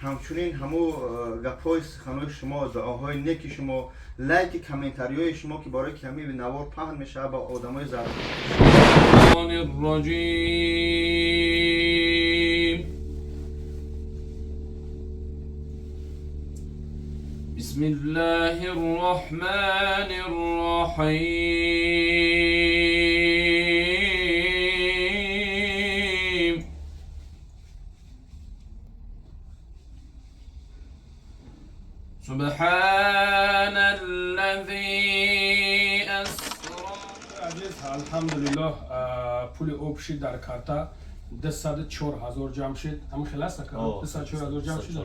Ҳамчунин ҳаму гапҳои, суханҳои шумо, дуоҳои неки шумо, лайки, комментариҳои шумо, ки барои ки ҳамин навор паҳн мешавад ба одамои зар. الرجيم. بسم الله الرحمن الرحيم. سبحان الذي أسرى Азиз, алҳамдулиллоҳ, пули общий дар карта 204 000 ҷамъ шид. Ҳамин хел аст, ака? 204 000 ҷамъ шид.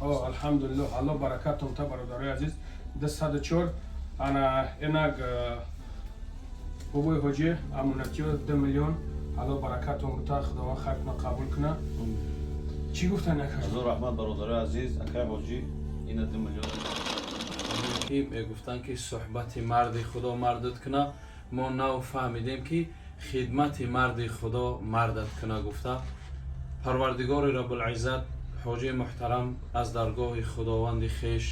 Алҳамдулиллоҳ, Аллоҳ баракатон та, бародарои азиз. 204. Ана инак, бобои ҳоҷӣ амонатиё 2 миллион. Аллоҳ баракатон бута, Худованд хайр куна, қабул куна. Чӣ гуфтан, ака? Ҳазор раҳмат, бародарои азиз, акай ҳоҷӣ, ина 2 миллион. Ки мегуфтанд, ки суҳбати марди Худо мардат куна, мо нав фаҳмидем, ки хидмати марди Худо мардат куна гуфта. Парвардигори Рабулиззат, ҳоҷии муҳтарам, аз даргоҳи Худованди хеш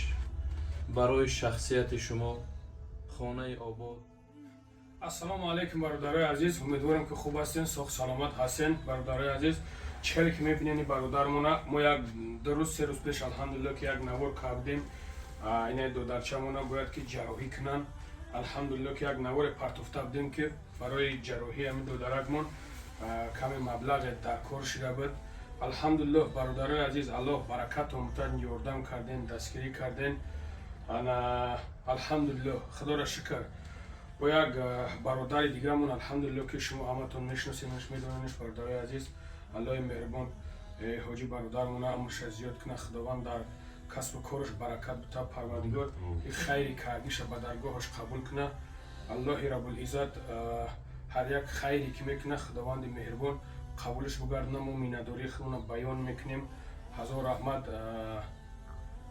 барои шахсияти шумо хонаи обод. Ассалому алайкум, бародарои азиз, умедворам, ки хуб ҳастен, соғ саломат ҳастен. Бародарои азиз, чӣ хеле ки мебинем, ин бародармона мо як 2 рӯз, 3 рӯз пеш, алҳамдулилло, ки як навор кардем. Инаи додарчамона бояд ки ҷарроҳӣ кунанд. Алҳамдулилло, ки як наворе партофта будем, ки барои ҷарроҳии ҳамин додаракмон каме маблағе дар кор шида буд. Алҳамдулилло, бародарои азиз, Аллоҳ баракатон бутад, ёрдам карден, дастгирӣ карден. Ана, алҳамдулилло, Худоро шукр, бо як бародари дигарамон, алҳамдулилло, ки шумо ҳаматон мешиносенаш, медоненаш. Бародарои азиз, Аллоҳи меҳрубон ҳоҷи бародармона умрша зиёд куна, Худованд дар касбу кораш баракат бута, Парвардигор и хайри кардиша ба даргоҳаш қабул куна. Аллоҳи Рабулиззат ҳар як хайре ки мекуна, Худованди меҳрубон қабулаш бугардона. Мо миннатдории худона баён мекунем. Ҳазор раҳмат.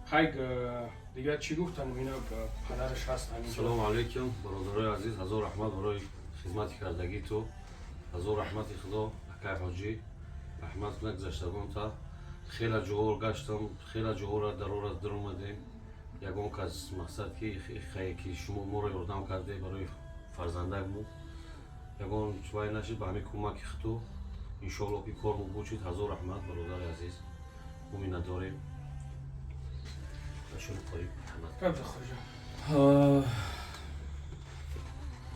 Хай, дигар чӣ гуфтан? Ина падараш ҳаст ҳаминҷо. Салому алайкум, бародарои азиз, ҳазор раҳмат барои хизмати кардагии ту. Ҳазор раҳмати Худо, акай ҳоҷӣ, раҳмат кунад гузаштагонта. Хеле ҷуғор гаштам, хеле ҷуғора дарора даромадем, ягон кас мақсад ки ки шумо моро ёрдам карде барои фарзандакмо, ягон вай нашид. Ба ҳамин кӯмаки худо, иншоалло, ки кормо бучид. Ҳазор раҳмат, бародари азиз, мо миннатдорем. Гап захоҷа.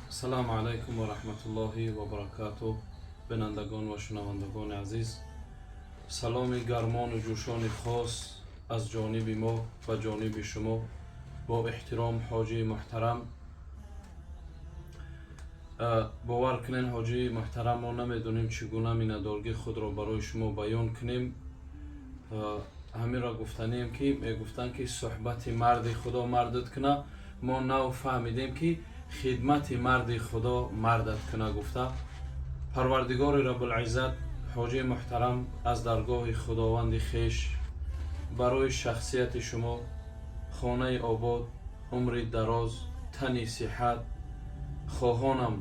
Ассалому алайкум ва раҳматуллоҳи ва баракатуҳ. Бинандагон ва шунавандагони азиз, саломи гармону ҷӯшони хос аз ҷониби мо ба ҷониби шумо. Бо эҳтиром, ҳоҷии муҳтарам. Бовар кунен, ҳоҷии муҳтарам, мо намедонем, чӣ гуна миннатдоргии худро барои шумо баён кунем. Ҳаминро гуфтанием, ки мегуфтанд, ки суҳбати марди Худо мардат куна, мо нав фаҳмидем, ки хидмати марди Худо мардат куна гуфта. Парвардигори Рабулиззат, ҳоҷии муҳтарам, аз даргоҳи Худованди хеш барои шахсияти шумо хонаи обод, умри дароз, тани сиҳат хоҳонам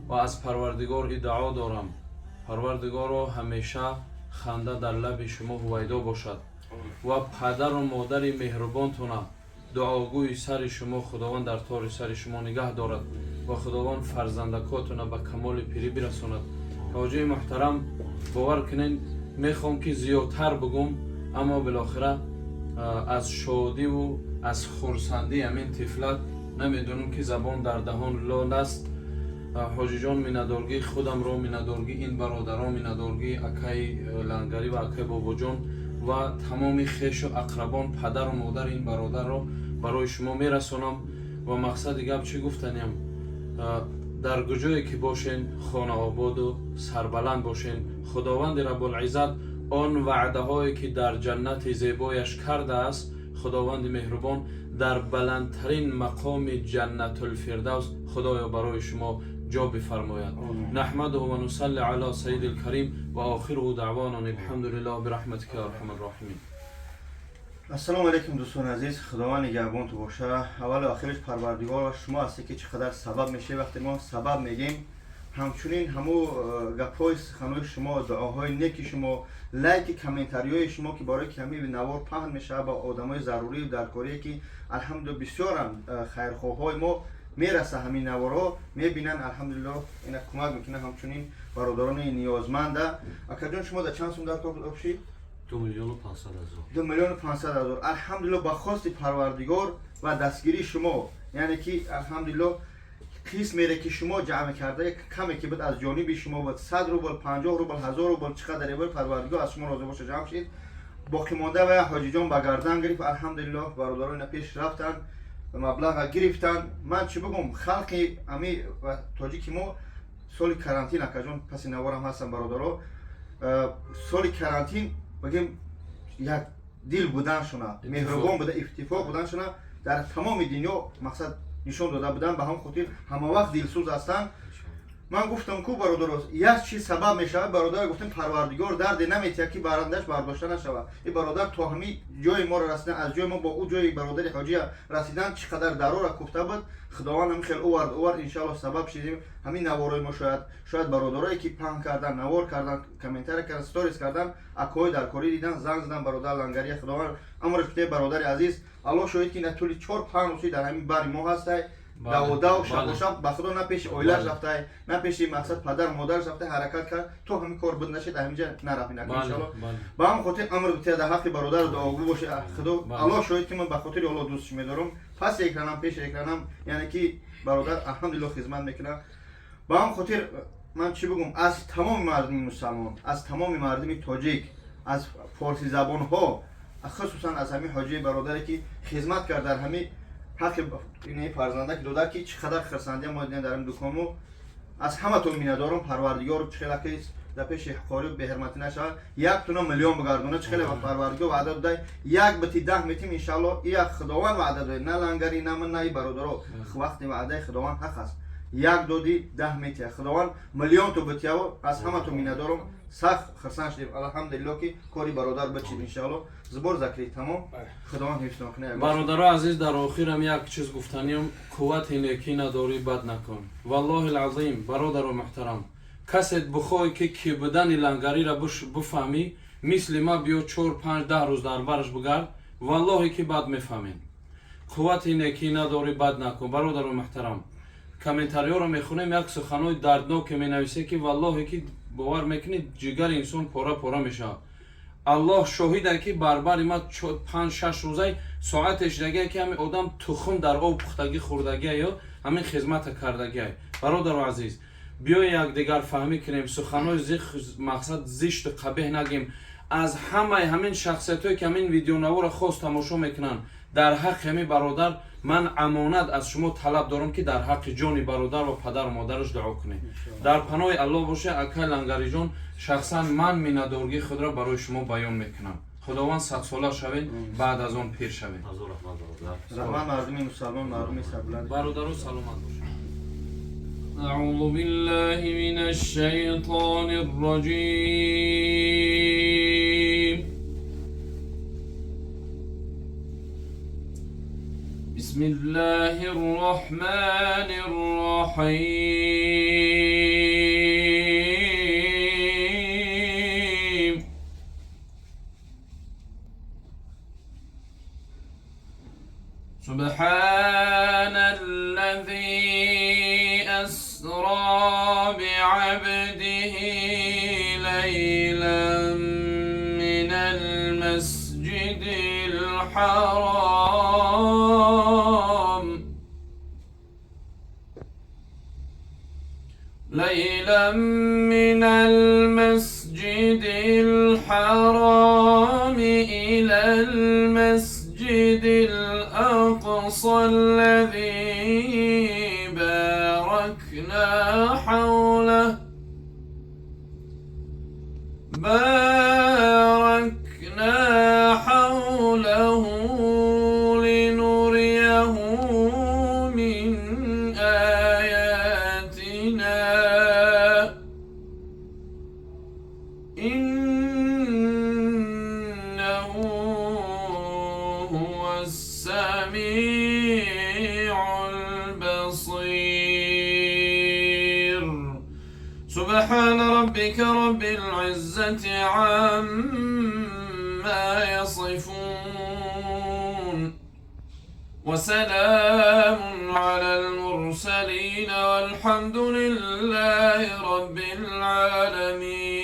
ва аз Парвардигор иддао дорам: Парвардигоро, ҳамеша ханда дар лаби шумо ҳувайдо бошад ва падару модари меҳрубонтона, дуогӯи сари шумо, Худованд дар тори сари шумо нигаҳ дорад ва Худованд фарзандакотона ба камоли пирӣ бирасонад. Ҳоҷии муҳтарам, бовар кунен, мехоҳам, ки зиёдтар бугум, аммо билохира аз шодиву аз хурсандии ҳамин тифлак намедонам, ки забон дар даҳон лол аст. Ҳоҷиҷон, миннатдоргии худамро, миннатдоргии ин бародарон, миннатдоргии акаи Лангарӣ ва акаи Бобоҷон ва тамоми хешу ақрабон, падару модари ин бародарро барои шумо мерасонам. Ва мақсади гап чӣ гуфтаниям? Дар куҷое ки бошен, хонаободу сарбаланд бошен. Худованди Рабулиззат он ваъдаҳое, ки дар ҷаннати зебояш кардааст, Худованди меҳрубон дар баландтарин мақоми Ҷаннатулфирдавс, Худоё, барои шумо ҷо бифармояд. نحمده ونصلي على سيد الكريم وآخره دعوانا الحمد لله برحمتك يا أرحم الراحمين. Ассалому алайкум, дӯстони азиз, Худованд нигаҳбонту боша. Аввалу охириш Парвардигор ва шумо ҳастед, ки чӣ қадар сабаб мешавед. Вақте мо сабаб мегем, Ҳамчунин ҳамо гапҳои суханҳои шумо, дуоҳои неки шумо, лайки комментариҳои шумо, ки барои ки ҳамин навор паҳн мешавад ба одамои зарурию даркорие, ки алҳамдулилло бисёрам хайрхоҳҳои мо мераса, ҳамин наворҳо мебинанд, алҳамдулилло, ина кӯмак мекунанд. Ҳамчунин бародарони ниёзманда. Акаҷон, шумо дар чанд сум дар кор шид? 2 500 000. 2 500 000. Алҳамдулилло, ба хости Парвардигор ва дастгирии шумо, яъне ки алҳамдулилло, қисмере ки шумо ҷамъ карда, каме ки буд, аз ҷониби шумо буд, 100 рубл, 50 рубл, 1000 рубл, чӣ қадаре буд, Парвардигор аз шумо розӣ боша, ҷамъ шид. Боқимонда ва ҳоҷиҷон ба гардан гирифт. Алҳамдулилло, бародарон ина пеш рафтанд, маблаға гирифтанд. Ман чӣ бигӯм, халқи ами тоҷики мо соли карантин, акаҷон, паси наворам ҳастам, бародаро, соли карантин бигем, як дил буданшуна, меҳрубон буда, иттифоқ буданшуна дар тамоми дунё мақсад нишон дода буданд. Ба ҳамон хотир ҳамавақт дилсӯз ҳастанд. Ман гуфтам ку, бародаро, як чиз сабаб мешавад. Бародар, гуфтем, Парвардигор дарде наметиҳад, ки барандаш бардошта нашавад. Ин бародар то ҳамин ҷои моро расидан, аз ҷои мо бо ӯ ҷои бародари ҳоҷия расидан, чӣ қадар дарора куфта буд, Худованд ҳамин хел овард, овард. Иншоалло, сабаб шидем ҳамин наворои мо. Шояд бародарое ки паҳн кардан, навор кардан, комментария кардан, сторис кардан, акои дар корӣ дидан, занг задан: «Бародар Лангария, Худованд амраш бите.» Бародари азиз, Аллоҳ шоҳид, ки на тӯли 4-5 рӯзи дар ҳамин бари мо ҳастай, даводав, шабошаб, ба Худо, на пеши оилаш рафтай, на пеши мақсад падар модараш рафтай. Ҳаракат кард, то ҳамин кор буд нашид, ҳаминҷа нарафт. Иншоалло, ба ҳамон хотир амр бития, дар ҳаққи бародару дуогӯ боше. Худо, Аллоҳ шоҳид, ки ман ба хотири Аллоҳ дӯстш медорам, паси экранам, пеши экранам, яъне ки бародар алҳамдулилло хизмат мекунад. Ба ҳамон хотир ман чӣ бигӯм, аз тамоми мардуми мусалмон, аз тамоми мардуми тоҷик, аз форсизабонҳо, хусусан аз ҳамин ҳоҷии бародаре, ки хизмат кард дар ҳамин ҳаққи ини фарзанда ки дода, ки чӣ қадар хирсандия мо дидем дар ин дуконмо. Аз ҳаматон миннатдорам. Парвардигор чӣ хела ки дар пеши ҳуқорӣ беҳурматӣ нашавад, як туна миллион бигардона. Чӣ хеле Парвардигор ваъда додай, як бити 10 метим, иншаалло. Як Худованд ваъда додай, на Лангари, на ман, на и бародаро. Вақти ваъдаи Худованд ҳақ аст, як доди, 10 метия, Худованд миллион ту битияву. Аз ҳаматон миннатдорам, сахт хирсанд шудем, алҳамдулилло, ки кори бародар бичид. Иншаалло, сбор закрыт, тамом. Худованд ҳифзтон кунад. Бародаро азиз, дар охирам як чиз гуфтаниям: қуввати некӣ надорӣ, бад накун. Валлоҳи лазим, бародаро муҳтарам, касет бухоҳе ки ки будани Лангариро бифаҳмӣ, мисли ма биё, 4, 5, 10 рӯз дар бараш бигард, валлоҳе ки бад мефаҳмед. Қуввати некӣ надорӣ, бад накун. Бародаро муҳтарам, комментариёро мехонем, як суханои дардноке менависе, ки валлоҳе ки бовар мекунед, ҷигари инсон пора пора мешавад. Аллоҳ шоҳиде, ки барбари ма 5-6 рӯзай соате шидагие, ки ҳамин одам тухм дар об пухтагӣ хӯрдагия ё ҳамин хизмата кардагиай. Бародару азиз, биёй якдигар фаҳмӣ кунем, суханои зих, мақсад зишту қабеҳ нагем. Аз ҳамаи ҳамин шахсиятҳое, ки ҳамин видеонаворо хос тамошо мекунанд, дар ҳаққи ҳамин бародар ман амонат аз шумо талаб дорам, ки дар ҳаққи ҷони бародар ва падару модараш дуо кунед. Дар паноҳи Аллоҳ боше. Акай Лангариҷон, шахсан ман миннатдоргии худро барои шумо баён мекунам. Худованд садсола шавед, баъд аз он пир шавед. Ҳазор раҳмат, бародар. Раҳмат, мардуми мусалмон, мардуми сарбуланд. Бародаро, саломат бошед. أعوذ بالله من الشيطان الرجيم. بسم الله الرحمن الرحيم. سبحان الذي أسرى بعبده ليلا من المسجد الحرام، ليلا من المسجد الحرام إلى المسجد الأقصى الذي باركنا حوله، باركنا حوله لنريه من آياتنا، إنه هو السميع البصير. سبحان ربك رب العزة عما يصفون، وسلام على المرسلين، والحمد لله رب العالمين.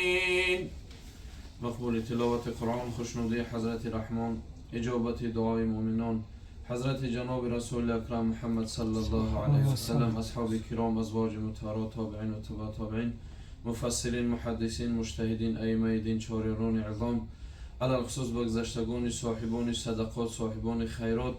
مقبول تلاوت قرآن، خوشنودی حضرت رحمان، اجابت دعای مؤمنان، حضرت جناب رسول اکرم محمد صلی الله علیه وسلم، اصحاب کرام، ازواج مطهرات، تابعین و تبع تابعین، مفسرین، محدثین، مجتهدین، ائمه دین، چاریاران عظام، علی‌الخصوص به گذشتگان صاحبان صدقات، صاحبان خیرات،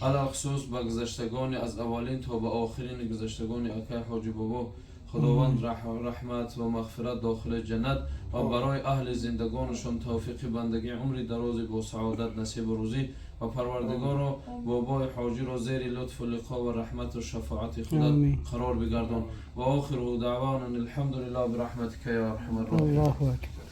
علی‌الخصوص به گذشتگان از اولین تا به آخرین گذشتگان اکای حاجی بابا، خداوند رحمت و مغفرت، داخل جنت و برای اهل زندگانشان توفیق بندگی، عمر دراز با سعادت نصیب و روزی و پروردگار بابای حاجی را زیر لطف و لقا و رحمت و شفاعت خودت قرار بگردان. و آخر دعوانا الحمد لله برحمتك یا ارحم الراحمین. الله اکبر.